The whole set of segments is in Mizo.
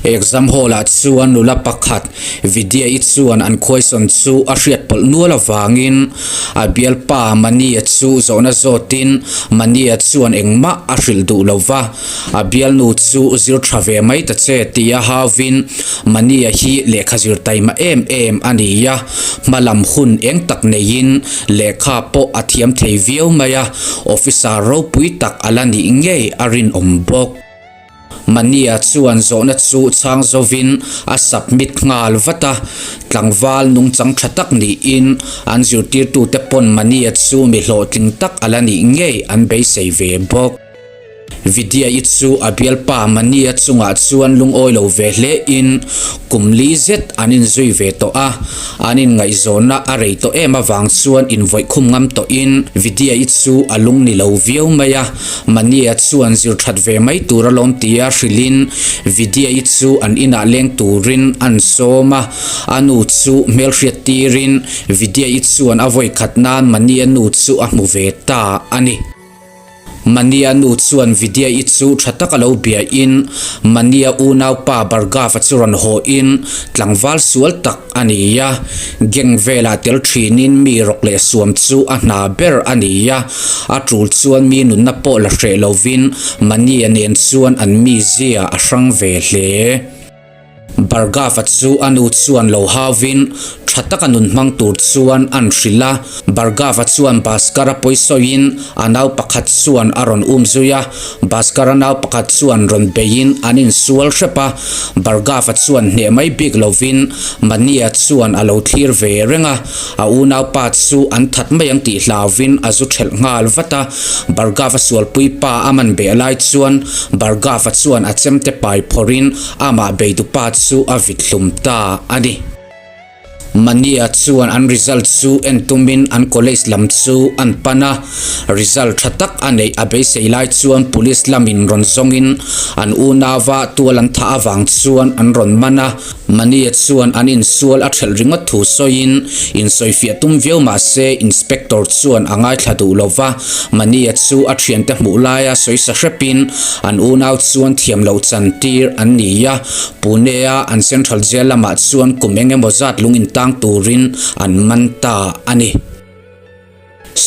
Exam hall ah chuan nula pakhat Vidya-i chuan an khuaisawn chu a hriat pawlh nual avangin a bialpa Mani-a chu zawhna zawtin Mani-a chuan engmah a hrilh duh lo va, a bialnu chu zir tha ve mai ta che tia hauvin Mani-a hi lehkha zir taima em em a ni a, hma lam hun eng tak neiin lehkha pawh a thiam thei viau mai a, officer ropui tak a la nih ngei a rinawm bawk. Mania chuan zawhna chu chhang zovin a submit nghal vat a, tlangval nungchang tha tak niin an zirtirtute pawn Mania chu mi hlawhtling tak a la nih ngei an beisei ve bawk. Vidya-i chu a bialpa Mania chungah chuan lungawi lo ve hle in kum li zet an inzui ve tawh a, an inngaihzawnna a rei tawh em avang chuan invawikhum ngam tawhin Vidya-i chu a lung ni lo viau mai a. Mania chuan zir that ve mai tur alawm tia hrilhin Vidya-i chu an inah leng turin an sawm a, a nu chu hmelhriat tirin Vidya-i chuan a vawi khat nan Mania nu chu a hmu ve ta a ni. Mania nu chuan Vidya-i chu tha taka lo biain Mania unaupa Bhargava chu rawn hawhin tlangval sual tak a ni a, gang velah tel thinin mi rawk leh suam chu a hna ber a ni a, a tul chuan mi nunna pawh la hreh lovin Mania nen chuan an mizia a hrang ve hle. Bhargava chu a nu chuan lo hauvin tha taka nun hmang tur chuan an hrilh a, Bhargava chuan Bhaskara pawisawiin a nau pakhat chuan a rawn um zui a, Bhaskara nau pakhat chuan rawn beiin an insual hrep a, Bhargava chuan hneh mai bik lovin Mania chuan a lo thlir ve reng a, a unaupa chu an that mai ang tih hlauvin a zu thelh nghal vat a, Bhargava sualpui pa a man beh lai chuan Bhargava chuan a chemte pai phawrhin amah beidupa chu a vit hlum ta a ni. Mania chuan an result chu en tumin an college lam chu an pan a, result tha tak a neih a beisei lai chuan police lamin rawn zawngin an unauva tual an thah avang chuan an rawn man a. Mania chuan an insual a thelh ringawt thu sawiin insawifiah tum viau mah se inspector chuan a ngaithla duh lo va, Mania chu a thiante hmuh laia sawi sa hrepin an unau chuan thiam loh chan tir an ni a. Pune-a an Central Jail lamah chuan kum eng emaw zat lung intang turin an man ta a ni.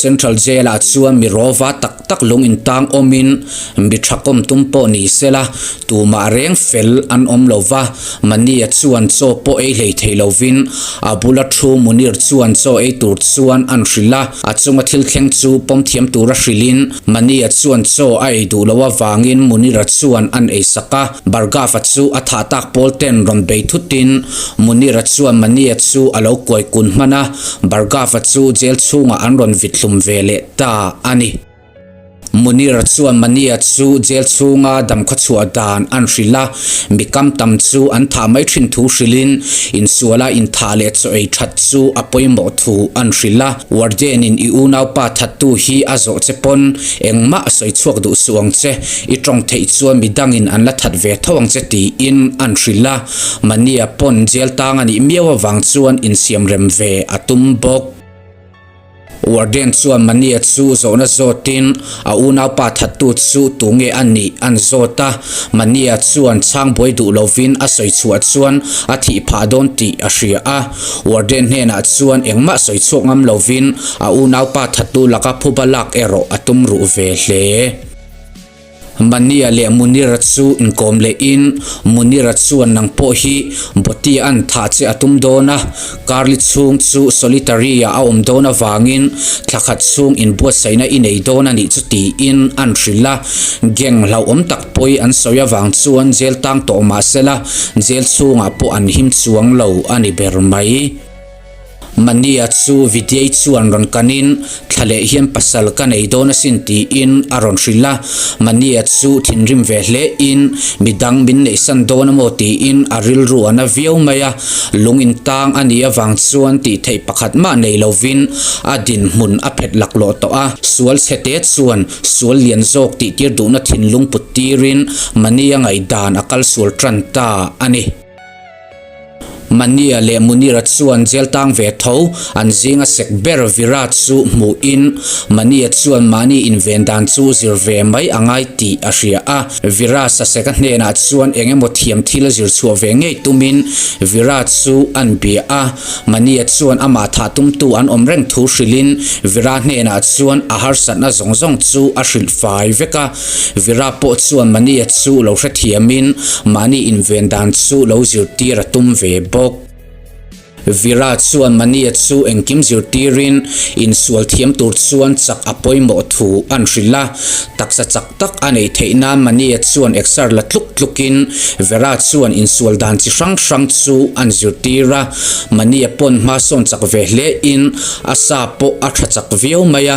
Central Jail-ah chuan mi rawva tak tak lung intang awmin mi thakawm tum pawh ni sela tumah reng fel an awm lo va, Mania chuan chaw pawh ei hlei thei lovin a bula thu Munir chuan chaw ei tur chuan an hrilh a, a chunga thil thleng chu pawm thiam tura hrilhin Mania chuan chaw a ei duh loh avangin Munira chuan an eisak a. Bhargava chu a thah tak pawl ten rawn bei thutin Munira chuan Mania chu a lo kuai kun hman a, Bhargava chu jail chhungah an rawn vit hlum ve leh ta a ni. Munira chuan Mania chu jail chhunga damkhaw chhuah dan an hrilh a, mi kam tam chu an thah mai thin thu hrilhin insuala inthah leh chaw ei that chu a pawimawh thu an hrilh a. Warden-in i unaupa thattu hi a zawh che pawn engmah a sawi chhuak duh suh ang che, I tawng theih chuan mi dangin an la that ve tho ang che tiin an hrilh a, Mania pawn jail tang a nih miau avang chuan insiam rem ve a tum bawk. Warden chuan Mania chu zawhna zawtin a unaupa thattu chu tunge a nih an zawt a, Mania chuan chhang buai duh lovin a sawi chhuah chuan a thih phah dawn tih a hria a, Warden hnenah chuan engmah sawi chhuak ngam lovin a unaupa thattu laka phuba lak erawh a tum ruh ve hle. Mania leh Munira chu inkawm lehin Munira chuan nang pawh hi Botia an thah che a tum dawn a, Carly chhung chu solitary ah a awm dawn avangin thla khat chhung inbuatsaihna i nei dawn a nih chu tiin an hrilh a, gang hlauhawm tak pawi an sawi avang chuan jail tang tawh mah sela jail chhungah pawh an him chuang lo a ni ber mai. Mania chu Vidyai chuan rawn kanin, Thla leh hian pasal ka nei dawn asin tiin a rawn hrilh a. Mania chu thinrim ve hlein, Midang min neihsan dawn amaw tiin a rilru a na viau mai a. Lung intang a nih avang chuan tih theih pakhat mah nei lovin a dinhmun a phet laklawh tawh a. Sual chhete chuan sual lian zawk tihtir duhna thinlung put tirin Mania ngaihdan a kalsual tan ta a ni. Mania leh Munira chuan jail tang ve tho an zinga sek ber Virat chu hmuhin Mania chuan mahni inven dan chu zir ve mai a ngai tih a hria a. Virat saseka hnenah chuan eng emaw thiam thil zir chhuah ve ngei tumin Virat chu an bia a. Mania chuan amah thah tumtu an awm reng thu hrilhin Virat hnenah chuan a harsatna zawng zawng chu a hrilh fai vek a. Vira pawh chuan Mania chu lo hrethiamin mahni inven dan chu lo zirtir a tum ve bawk. Vira chuan Mania chu engkim zirtirin insual thiam tur chuan chak a pawimawh thu an hrilh a. Taksa chak tak a neih theih nan Mania chuan exer la tluk tlukin Vera chuan insual dan chi hrang hrang chu an zirtir a. Mania pawn hma sawn chak ve hlein a sa pawh a tha chak viau mai a.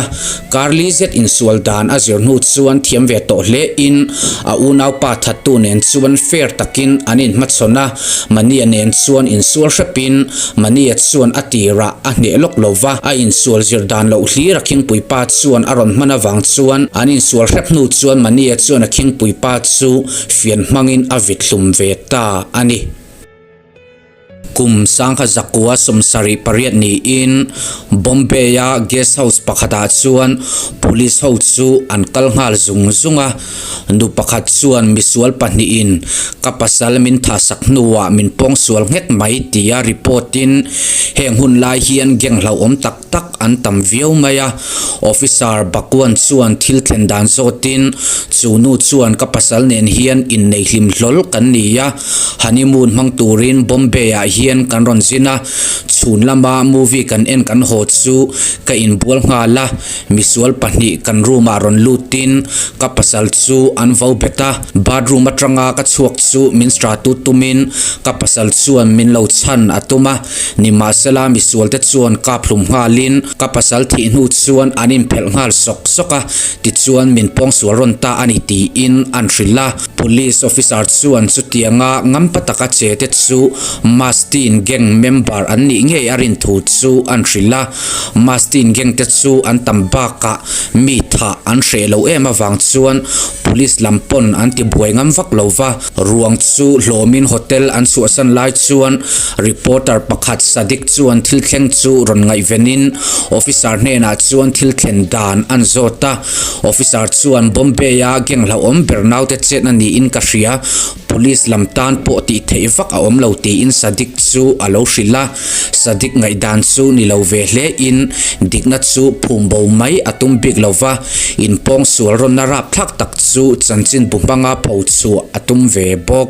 Karli zet insual dan a zir hnu chuan thiam ve tawh hle in a unaupa thattu nen chuan fair takin an inhmachhawn a, Mania nen chuan insual hrepin Mania chuan a tirah a hneh lawk lo va, a insual zir dan loh hlir a khingpuipa chuan a rawn hman avang chuan an insual hrep hnu chuan Mania chuan a khingpuipa chu fian hmangin a vit hlum ve ta a ni. Kum sangha zakua 78 niin Bombay-a guest house pakhatah chuan police ho chu an kal nghal zung zung a. Nu pakhat chuan misual pahnihin ka pasal min thahsak hnuah min pawngsual nghek mai tia report-in heng hun lai hian gang hlauhawm tak tak an tam viau mai a. Officer Bakwan chuan thil thlen dan zawtin chu nu chuan ka pasal nen hian innei hlim hlawl kan ni a, honeymoon hmang turin Bombay ah hian kan rawn zin a, chhun lama movie kan en kan haw chu ka inbual nghal a, misual pahnih kan room ah rawn lutin ka pasal chu an vo bet a, bathroom atanga ka chhuak chu min stra tu tumin ka pasal chuan min lo chhan a tum a. Nimahsela misualte chuan kap hlum nghalin ka pasal thih hnu chuan an inphelh nghal sawk sawk a, tichuan min pawngsual rawn ta a ni tiin an hrilh a. Police officer chuan chutianga ngampa taka che te chu Mastin gang member an nih ngei a rin thu chu an hrilh a. Mastin gang te chu an tam bakah mi thah an hreh lo em avang chuan police lam pawn an ti buai ngam vak lo va. Ruang chu hlawmin hotel an chhuahsan lai chuan reporter pakhat Sadiq chuan thil thleng chu rawn ngaihvenin officer hnenah chuan thil thlen dan an zawt a. Officer chuan Bombay-a gang hlauhawm ber naute chetna niin ka hria, police lam tan pawh tih theih vak a awm lo tiin Sadiq chu a lo hrilh a. Sadiq ngaihdan chu ni lo ve hle in dikna chu phum bo mai a tum bik lo va, inpawng sual rawnna rapthlak tak chu chanchin bu hmanga pho chhuah a tum ve bawk.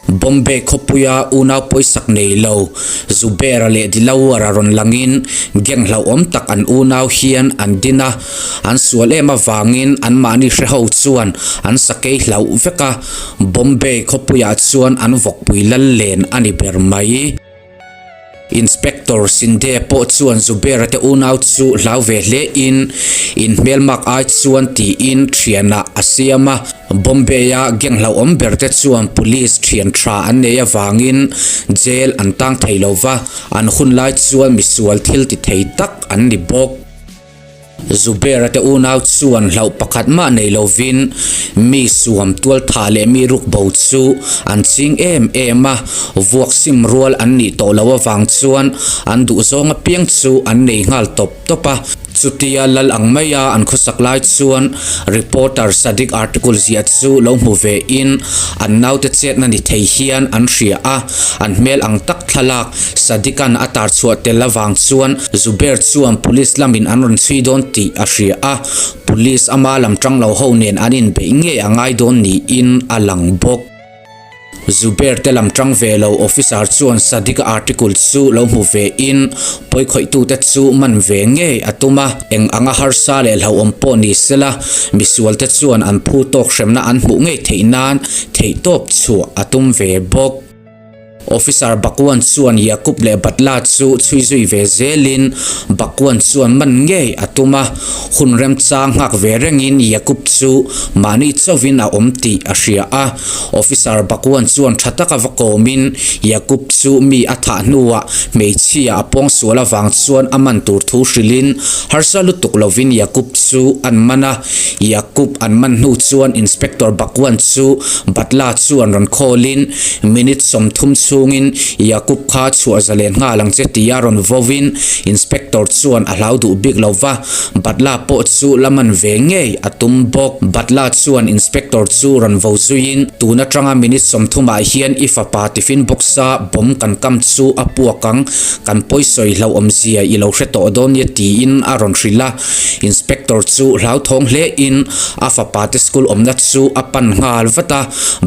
Bombay khawpuia unau pawisak nei lo Zubera leh Dilawara rawn langin gang hlauhawm tak an unau hian an din a, an sual em avangin anmahni hreho chuan an sakei hlauh vek a. Bombay khawpuiah chuan an vawkpui lal len a ni ber mai. Inspector Shinde pawh chuan Zubera te unau chu hlau ve hle in, in hmelmak ai chuan tiin thianah a siam a. Bombay-a gang hlauhawm ber te chuan police thian tha an nei avangin jail an tang thei lo va, an hun lai chuan misual thil ti thei tak an ni bawk. Zubera te unau chuan hlauh pakhat mah nei lovin mi suam tual thah leh mi ruk bo chu an ching em em a, vuak sim rual an nih tawh loh avang chuan an duhzawng apiang chu an nei nghal tawp tawp a. Chutia lal ang maia an khawsak lai chuan reporter Sadiq article ziah chu lo hmu ve in an naute chetna ni thei hian an hria a, an hmel ang tak thlalak Sadiq-a'n a tar chhuah tel avang chuan Zubair chuan police lamin an rawn chhui dawn tih a hria a, police ama lam tang lo ho nen an inbeih ngei a ngai dawn niin a lang bawk. Zubair te lam tang ve lo officer chuan Sadiq-a article chu lo hmu ve in pawikhawih-tute chu man ve ngei a tum a, eng anga harsa leh hlauhawm pawh ni sela misualte chuan an phu tawk hremna an hmuh ngei theih nan theihtawp chhuah a tum ve bawk. Officer Bakwan chuan Yakub leh Batla chu chhui zui ve zelin Bakwan chuan man ngei a tum a, hun remchang nghak ve rengin Yakub chu mahni chauhin a awm tih a hria a. Officer Bakwan chuan tha taka va kawmin Yakub chu mi a thah hnuah hmeichhia a pawngsual avang chuan a man tur thu hrilhin harsa lutuk lovin Yakub chu an man a. Yakub an man hnu chuan Inspector Bakwan chu Batla chuan rawn call in minute 30 chhung. chungin Yakub kha chhuah zalen nghal ang che tia rawn vawin Inspector chuan a hlau duh bik lo va, Batla pawh chu la man ve ngei a tum bawk. Batla chuan Inspector chu rawn vo zuiin, Tun atanga minute sawmthumah hian i fapa tiffin box-a bomb kan kam chu a puak ang, kan pawisawi hlauhawmzia i lo hre tawh dawn nia tiin a rawn hrilh a. Inspector chu hlauthawng hlein a fapa te school awmna chu a pan nghal vat a,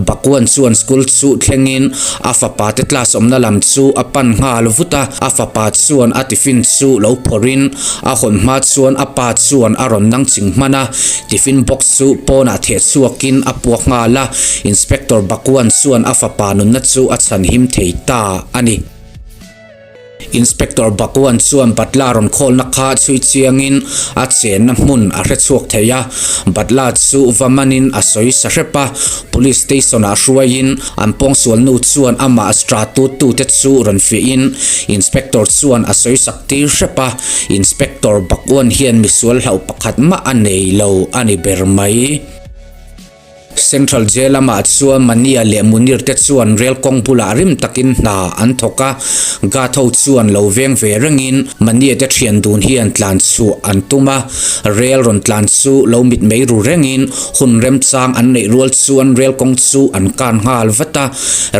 Bakwan chuan school chu thlengin a fapa te class awmna lam chu a pan nghal vut a, a fapa chuan a tiffin chu lo phawrhin a hawn hma chuan a pa chuan a rawn nang ching hman a, tiffin box chu pawnah theh chhuakin a puak nghal a, Inspector Bakwan chuan a fapa nunna chu a chhanhim thei ta a ni. Inspector Bhagwan chuan Batla rawn khawlna kha chhui chiangin a chenna hmun a hre chhuak thei a, Batla chu va manin a sawi sa hrep a, Police station ah hruaiin an pawngsual nu chuan amah stratut tute chu rawn fiahin Inspector chuan a sawi sak tir hrep a, Inspector Bhagwan hian misual hlauh pakhat mah a nei lo a ni ber mai. Central Jail lamah chuan Mania leh Munir te chuan rel kawng bulah rim takin hna an thawk a, guard ho chuan lo veng ve rengin Mania te thian dun hian tlan chhuah an tum a, rel rawn tlan chu lo mit mei ru rengin hun remchang an neih rual chuan rel kawng chu an kan nghal vat a,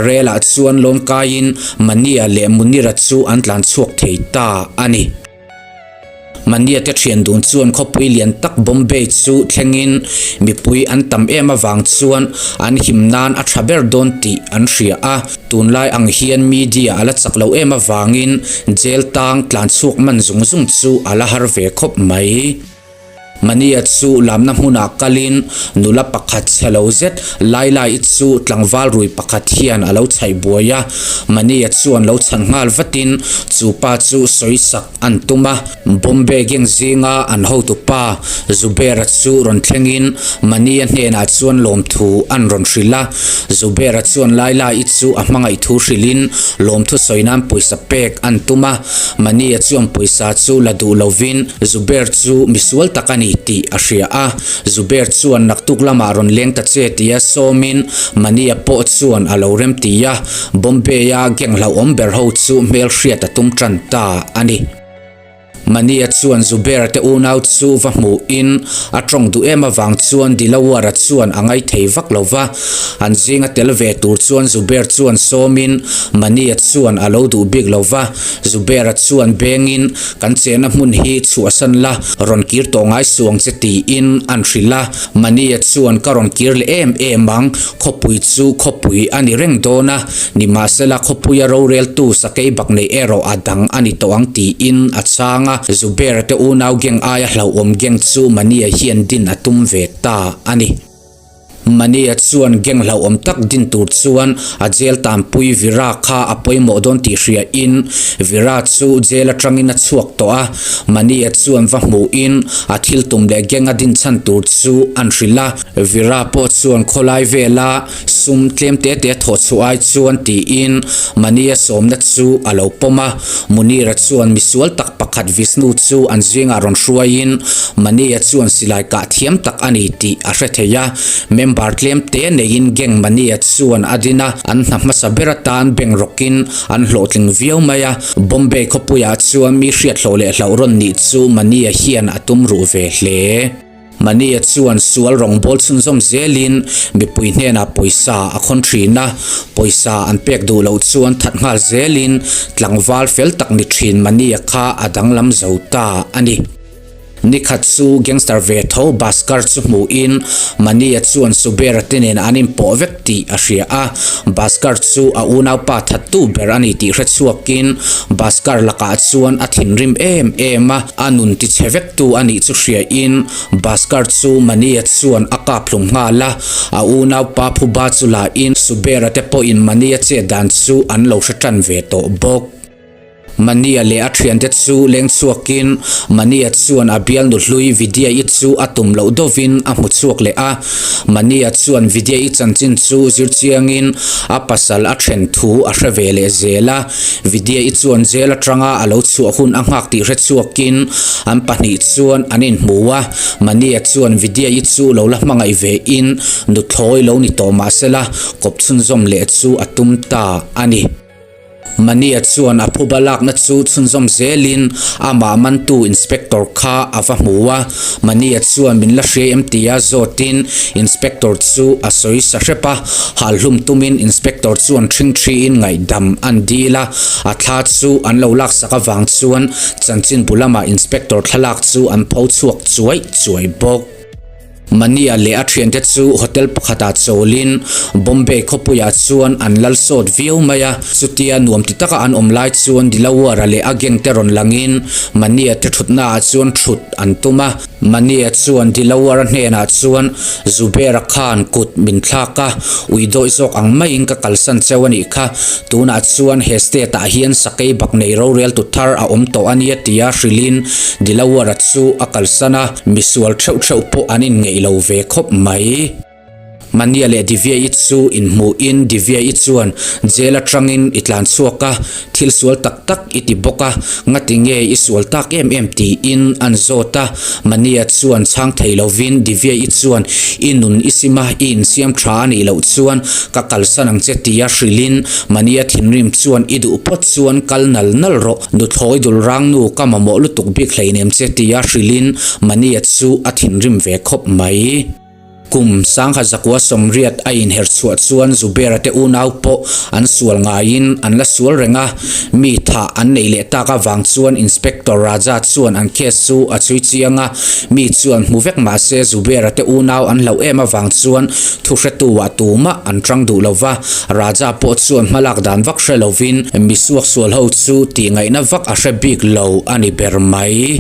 rel ah chuan lawn kaiin Mania leh Munira chu an tlan chhuak thei ta a ni. Mania te thian dun chuan khawpui lian tak Bombay chu thlengin mipui an tam em avang chuan an him nan a tha ber dawn tih an hria a. Tunlai ang hian media a la chak lo em avangin jail tang tlan chhuak man zung zung chu a la har ve khawp mai. Mania chu lamna hmunah kalin nula pakhat chhe lo zet Laila-i chu tlangval rui pakhat hian a lo chhaih buai a. Mania chuan lo chhan nghal vatin chu pa chu sawi sak an tum a. Bombay gang zinga an hotupa Zubera chu rawn thlengin Mania hnenah chuan lawmthu an rawn hrilh a. Zubera chuan Laila-i chu a hmangaih thu hrilhin lawmthu sawi nan pawisa pek an tum a. Mania chuan pawisa chu la duh lovin Zubair chu misual tak a ni tih a hria a. Zubair chuan naktuk lamah rawn leng ta che tia sawmin Mania pawh chuan a lo rem ti a, Bombay-a gang hlauhawm ber ho chu hmel hriat a tum tan ta a ni. Mania chuan Zubair te unau chu va hmuhin a tawng duh em avang chuan Dilawar-a chuan a ngaithei vak lo va. An zinga tel ve tur chuan Zubair chuan sawmin Mania chuan a lo duh bik lo va. Zubair-a chuan bengin Kan chehna hmun hi chhuahsan la, rawn kir tawh ngai suh ang che tiin an hrilh a. Mania chuan ka rawn kir leh em em ang, khawpui chu khawpui a ni reng dawn a, nimahsela khawpuia roreltu sakei bak neih erawh a dang a ni tawh ang tiin a chhang a. Zubair-a te unau gang aia hlauhawm gang chu Mania hian din a tum ve ta a ni. Mania chuan gang hlauhawm tak din tur chuan a jail tanpui Vira kha a pawimawh dawn tih hria in Vira chu jail atangin a chhuak tawh a, Mania chuan va hmuhin a thil tum leh gang a din chhan tur chu an hrilh a, Vira pawh chuan khawlai vela sum tlem te te thawh chhuah ai chuan tiin Mania sawmna chu a lo pawm a, Munira chuan misual tak pakhat Vishnu chu an zingah rawn hruaiin Mania chuan silai kah thiam tak a ni tih a hre thei a. Member tlem te neiin gang Mania chuan a din a, an hna hmasa ber atan bank rawkin an hlawhtling viau mai a. Bombay khawpuiah chuan mi hriat hlawh leh hlauh rawn nih chu Mania hian a tum ruh ve hle. Mania chuan sual rawngbâwl chhunzawm zelin mipui hnenah pawisa a khawn ṭhin a, pawisa an pek duh loh chuan that nghal zelin tlangval fel tak ni ṭhin Mania kha a danglam zo ta a ni. Nikhat chu gangster ve tho Bhaskar chu hmuhin Mania chuan Subera te nen an inpawh vek tih a hria a, Bhaskar chu a unaupa thattu ber a ni tih hre chhuakin Bhaskar lakah chuan a thinrim em em a, a nun tichhe vek tu a nih chu hriain Bhaskar chu Mania chuan a kap hlum nghal a, a unaupa Phuba chu lahin Subera te pawhin Mania chet dan chu an lo hre tan ve tawh bawk. Mania leh a thiante chu leng chhuakin Mania chuan a bialnu hlui Vidya-i chu a tum loh deuhvin a hmu chhuak leh a. Mania chuan Vidya-i chanchin chu zir chiangin a pasal a then thu a hre ve leh zel a. Vidya-i chuan jail atanga a lo chhuah hun a nghak tih hre chhuakin an pahnih chuan an inhmu a. Mania chuan Vidya-i chu lo la hmangaih vein nuthlawi lo ni tawh mahsela kawp chhunzawm leh chu a tum ta a ni. Mania chuan a phuba lakna chu chhunzawm zelin amah mantu inspector kha a va hmu a. Mania chuan min la hria em tia zawtin inspector chu a sawi sa hrep a. Halhlum tumin inspector chuan ṭhingṭhiin ngaihdam an dil a, a thla chu an lo laksak avang chuan chanchinbu lamah inspector thlalak chu an pho chhuak chuai chuai bawk. Mania leh a thiante chu hotel pakhatah chawlin Bombay khawpuiah chuan an lal sawt viau mai a. Chutia nuam ti taka an awm lai chuan Dilawara leh a gang te rawn langin Mania te thutnaah chuan thut an tum a. Mania chuan Dilawara hnenah chuan Zubera khan kut min thlak a, ui dawih zawk ang maiin ka kalsan cheu a nih kha. Tunah chuan he state ah hian sakei bak nei roreltu thar a awm tawh a nia tia hrilhin Dilawara chu a kalsan a. Misual theuh theuh pawh an inngeih lo ve khawp mai. Mania leh Divya-i chu inhmuhin Divya-i chuan jail atangin i tlan chhuak a, thil sual tak tak i ti bawk a, ngati nge i sual tak em em tiin an zawt a. Mania chuan chhang thei lovin Divya-i chuan i nun i sim a, i insiam tha a nih loh chuan ka kalsan ang che tia hrilhin Mania thinrim chuan i duh phawt chuan kal nal nal rawh. Nuthlawi dul rang nu ka mamawh lutuk bik hleinem che tia hrilhin Mania chu a thinrim ve khawp mai. Kum sangha zakua sawmriat a inher chhuah chuan Zubera te unau pawh an sual ngaiin an la sual reng a, mi thah an neih leh tak avang chuan Inspector Raja chuan an case chu a chhui chiang a, mi chuan hmu vek mah se Zubera te unau an hlauh em avang chuan Thuhretu-ah tumah an tang duh lo va, Raja pawh chuan hmalak dan vak hre lovin misuaksual ho chu tihngaihna vak a hre bik lo a ni ber mai.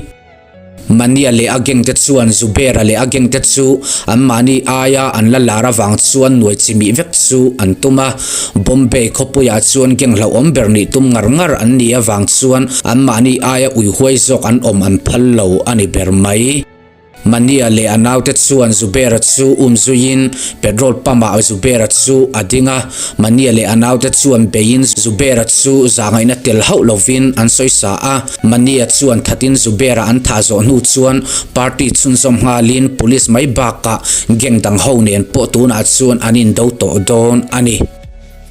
Mania leh a geng te chuan Zubera leh a geng te chu anmahni aia an la lar avang chuan nuai chimih vek chu an tum a. Bombay khawpuiah chuan geng hlauhawm ber nih tum ngar ngar an nih avang chuan anmahni aia uihuai zawk an awm an phal lo a ni ber mai. Mania leh a naute chuan Zubera chu um zuiin petrol pump ah Zubera chu a ding a, Mania leh a naute chuan beiin Zubera chu zahngaihna tel hauh lovin an sawi sa a, Mania chuan thatin Zubera an thah zawh hnu chuan party chhunzawm nghalin police mai bakah gang dang ho nen pawh tunah chuan an indo tawh dawn a ni.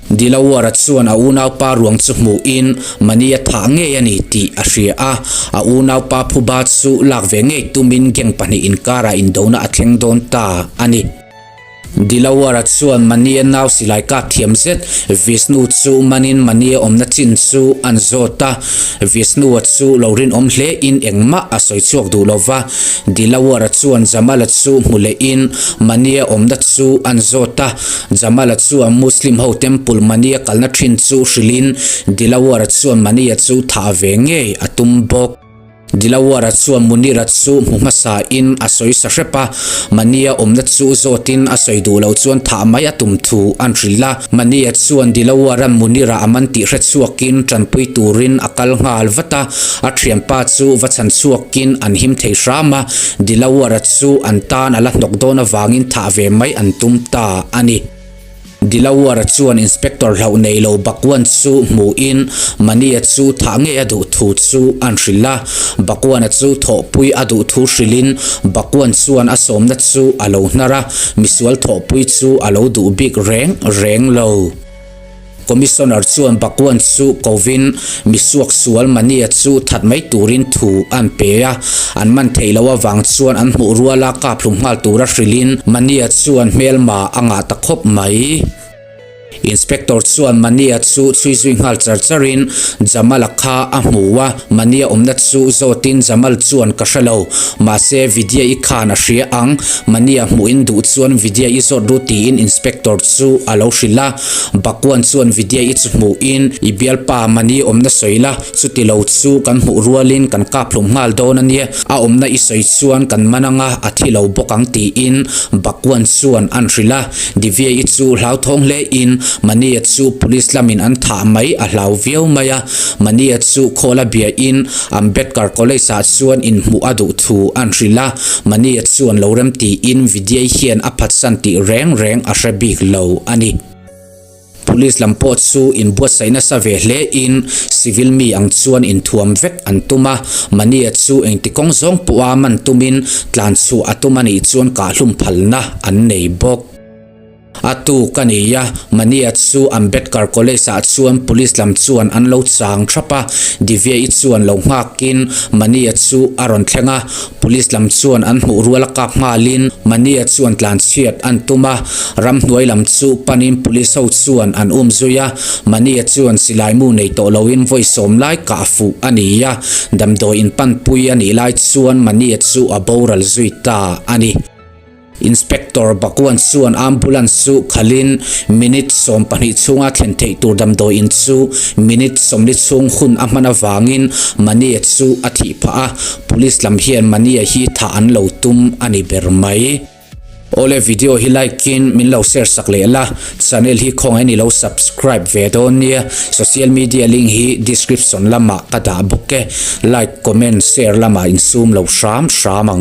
Dilawara chuan a unaupa ruang chu hmuhin Mani a thah ngei a ni tih a hria a, a unaupa phuba chu lak ve ngei tumin gang pahnih inkarah indona a thleng dawn ta a ni. Dilawara chuan Mani a nau silai kap thiam zet Vishnu chu manin Mani a awmna chin chu an zawt a, Vishnu-a chu lo rinawm hlein engmah a sawi chhuak duh lo va, Dilawara chuan Jamal-a chu hmu lehin Mani a awmna chu an zawt a, Jamal-a chuan Muslim ho temple Mani-a kalna thin chu hrilhin Dilawar-a chuan Mani-a chu thah ve ngei a tum bawk. Dilawar-a chuan Munir-a chu hmu hmasain a sawi sa hrep a, Mani-a awmna chu zawtin a sawi duh loh chuan thah mai a tum thu an hrilh a. Mani-a chuan Dilawar-a'n Munir-a a man tih hre chhuakin tanpui turin a kal nghal vat a, a thianpa chu va chhan chhuakin an him thei hram a, Dilawar-a chu an tan a la hnawk dawn avangin thah ve mai an tum ta a ni. Dilawar-a chuan Inspector hlauh nei lo Bakwan chu hmuhin Mani-a chu thah ngei a duh thu chu an hrilh a. Bakwan-a chu thawhpui a duh thu hrilhin Bakwan chuan a sawmna chu a lo hnar a, misual thawhpui chu a lo duh bik reng reng lo. Commissioner chuan Bakwan chu kovin misuak sual Mania chu that mai turin thu an pe a, an man theih loh avang chuan an hmuh ruala kap hlum nghal tura hrilhin Mania chuan hmelma a ngah ta khawp mai. Inspector chuan Mania chu chhui zui nghal char charin Jamal-a kha a hmu a, Mania awmna chu zawtin Jamal chuan ka hre lo, mahse Vidya-i khan a hria ang, Mania hmuhin duh chuan Vidya-i zawt ru tiin Inspector chu a lo hrilh a. Bakwan chuan Vidya-i chu hmuhin, I bialpa Mani awmna sawi la, chuti lo chu kan hmuh rualin kan kap hlum nghal dawn a nia, a awmna i sawi chuan kan man anga a thi lo bawk ang tiin Bakwan chuan an hrilh a. Divya-i chu hlauthawng hlein Mani-a chu police lamin an thah mai a hlau viau mai a. Mani-a chu khawla biain Ambedkar College ah chuan inhmuh a duh thu an hrilh a, Mania chuan lo rem tiin Vidyai hian a phatsan tih reng reng a hre bik lo a ni. Police lam pawh chu inbuatsaih nasa ve hle in civil mi ang chuan inthuam vek an tum a, Mania chu engti kawng zawng pawha man tumin tlan chhuah a tum a nih chuan kahhlum phalna an nei bawk. A tuk a ni a, Mania chu Ambedkar College ah chuan police lam chuan an lo chang thap a, Divya-i chuan lo nghakin Mania chu a rawn thleng a, police lam chuan an hmuh rual a kap nghalin Mania chuan tlanchhiat an tum a, ramhnuai lam chu panin police ho chuan an um zui a, Mania chuan silai mu nei tawh loin vawi sawm lai kah fuh a ni a, damdawi in panpui a nih lai chuan Mania chu a boral zui ta a ni. Inspector Bhagwan chuan ambulance chu khalhin minute 20 chhunga thlen theih tur damdawi in chu minute 40 chhung hun a hman avangin Mania chu a thih phah a, police lam hian Mania hi thah an lo tum a ni ber mai. Awle video hi like in min lo share sak leh la, channel hi khawngaih in i lo subscribe ve dawn nia, social media link hi description lamah ka dah bawk e, like, comment, share lamah insum lo hram hram ang.